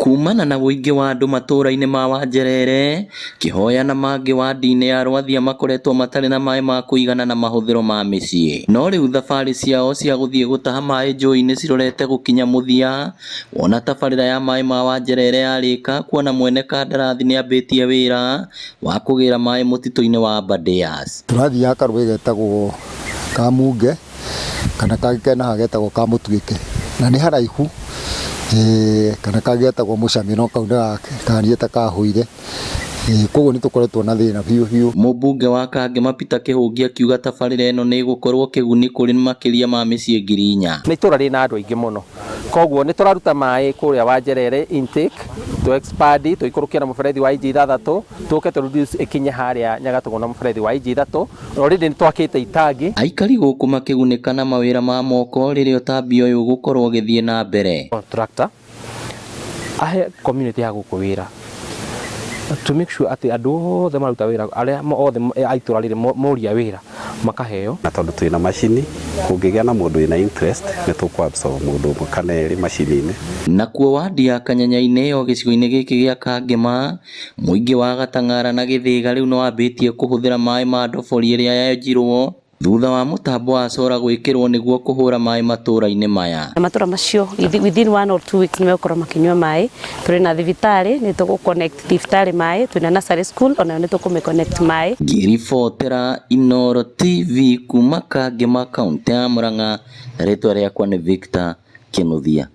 Kumana na ũingĩ wa andũ matũra-inĩ ma Wanjerere, Kĩhoya na mangĩ wadi-inĩ ya Rwathia makoretwo matarĩ na maĩ ma kũigana na mahũthĩro ma mĩciĩ. No rĩu thabarĩ ciao cia gũthiĩ gũtaha maĩ njũĩ-inĩ cirorete gũkinya mũthia wona tabarĩra ya maĩ ma Wanjerere yarĩka kuona mwene kandarathi nĩambĩtie wĩra wa kũgĩra maĩ mũtitũ-inĩ wa Aberdares. Tũrathiaga karũĩ getagwo Kamunge kana kangĩ kena haha getagwo Kamũtuĩke na nĩ haraihu, kana kangĩ getagwo Mũcamĩ no kau nĩ ta kahũire, koguo nĩ tũkoretwo na thĩna biũ biũ. Mũmbunge wa Kangema Peter Kĩhũngi akiuga tabarĩra ĩno nĩ ĩgũkorwo kĩguni kũrĩ makĩria ma mĩciĩ 4,000. Nĩ itũra rĩna andũ aingĩ mũno, koguo nĩ tũraruta maĩ kũrĩa Wanjerere intake, tũ expand tũikũrũkie na mũberethi wa inji 6 tũke tũ reduce ĩkinye harĩa Nyagatũgũ na mũberethi wa inji 3. Already nĩ twakĩte itangi. Aikari gũkũ makĩgunĩka na mawĩra ma moko rĩrĩa ũtambia ũyũ ũgũkorwo ũgĩthiĩ na mbere. Contractor ahe community ya gũkũ wĩra to make sure atĩ andũ othe maruta wĩra, arĩa othe a itũra rĩrĩ moria wĩra makaheo. Na tondũ twĩna macini, kũngĩgĩa na mũndũ wĩna interest, nĩ tũkũ absorb mũndũ ũmwe kana erĩ macini-inĩ. Nakuo wadi ya Kanyanya-inĩ o gĩcigo-inĩ gĩkĩ gĩa Kangema, mũingĩ wa Gatang'ara na Gĩthĩga rĩu nĩwambĩtie kũhũthĩra maĩ ma ndobori ĩrĩa yenjirwo thutha wa mũtambo wa cora gwĩkĩrwo nĩguo kũhũra maĩ matũra-inĩ maya. Matũra macio within 1 or 2 weeks nĩ megũkorwo makĩnyua maĩ. Tũrĩ na thibitarĩ, nĩ tũgũ connect thibitarĩ maĩ, twĩna nursery school onayo nĩ tũkũmĩ connect maĩ. Ngĩribotera Inooro TV kuma Kangema, kaũntĩ ya Murang'a, rĩtwa rĩakwa nĩ Victor Kĩnuthia.